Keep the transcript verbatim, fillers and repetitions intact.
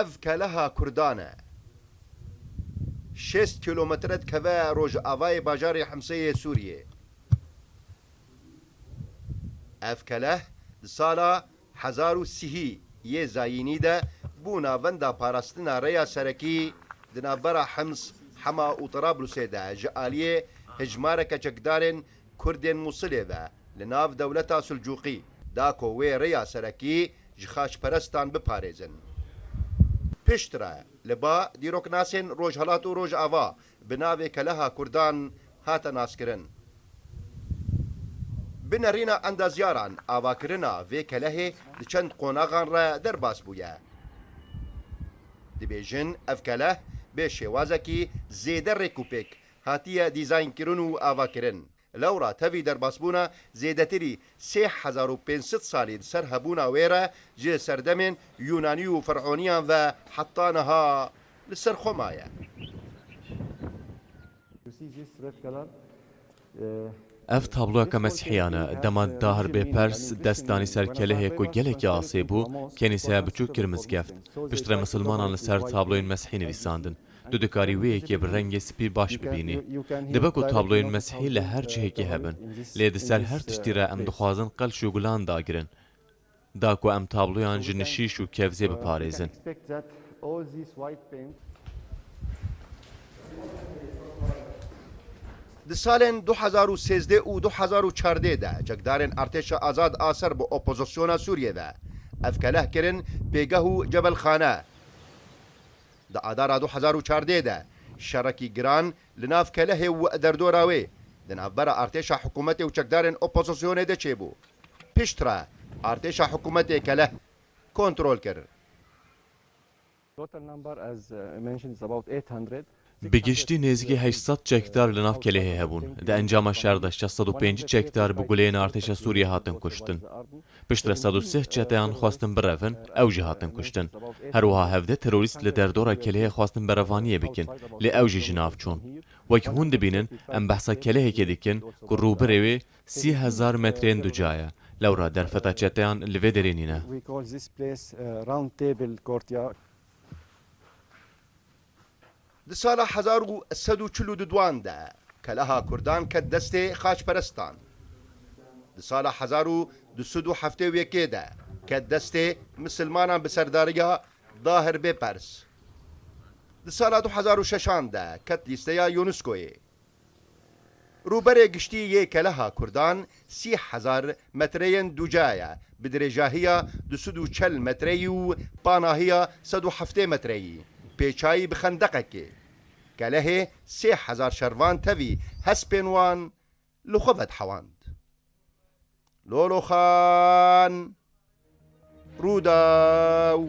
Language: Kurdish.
Ev keleha Kurdan e. Şêst kîlometre dikeve rojavayê bajarê Himsê yê Sûriyê. Ev keleh di sala hezar û sihî yê zayînî de bû navenda parastina rêya serekî di navbera Hims, Hema û Trablusê de ji aliyê hejmareke çekdarên Kurdên Mûsilê ve li nav dewleta Silcûqî da ku wê rêya serekî ji xaçperestan biparêzin. Piştre li ba dîroknasên Rojhelat û Rojava bi navê Keleha Kurdan hate naskirin. Bi nerîna endazyaran, avakirina vê kelehê di çend qonaxan re derbas bûye. Dibêjin ev keleh bi şêwazekî zêde rêkûpêk hatiye dîzaynkirin û avakirin. Lewra tevî derbasbûna zêdetirî sê hezar û pênc sed salî di ser hebûna wê re ji serdemên Yûnanî û Fer'oniyan ve heta niha li ser xwe maye. Ev tabloyeke mesîhiyan e. Dema Dahir Bêpers dest danî ser kelehê ku gelekî asê bû, kenîseya biçûk kir mizgeft. Piştre misilmanan li ser tabloyên mesîhî nivîsandin. Tu dikarî wê yekê bi rengê spî baş bibînî. Dibe ku tabloyên mesîhî li her cihekê hebin, lê di ser her tiştî re em dixwazin qelş û gulan dagirin. Da ku em tabloyan ji nişîş û kevzê biparêzin. Di salên du hezar û sêzdeh û du hezar û çardeh de çekdarên Artêşa Azad a ser bi opozisyona Sûriyê ve ev keleh kirin pêgeh û cebelxane. Di Adara du hezar û çardeh de şerekî giran li nav kelehê û derdora wê di navbera artêşa hikûmetê û çekdarên opozisyonê de çêbû. Piştre artêşa hikûmetê keleh kontrol kir. Bi giştî nêzîkî heşt sed çekdar li nav kelehê hebûn. Di encama şer de şeş sed û pêncî çekdar bi guleyên artêşa Sûriyê hatin kuştin. Piştre sed û sih çeteyan xwestin birevin, ew jî hatin kuştin. Her wiha hevdeh terorîst li derdora kelehê xwestin berevaniyê bikin, lê ew jî ji nav çûn. Wek hûn dibînin, em behsa kelehekê dikin ku rûbirê wê sî hezar metreyên duca ye. Lewra derfeta çeteyan li vê derê nîne. Di sala hezar û sed û çil û duan de keleha kurdan ket destê xaçperestan. Di sala hezar û du sed û heftê û yekê de ket destê misilmanan bi serdariya Dahir Bêpers. Di sala du hezar û şeşan de ket lîsteya UNESCOyê. Rûberê giştî yê keleha kurdan sî hezar metreyên duca ye, bi dirêjahiya du sed û çel metreyî û panahiya sed û heftê metreyî, pêçayî bi xendeqekê. Kelehê sê hezar şervan tevî hespên wan li xwe vedihewand. Loloxan. Rûdaw.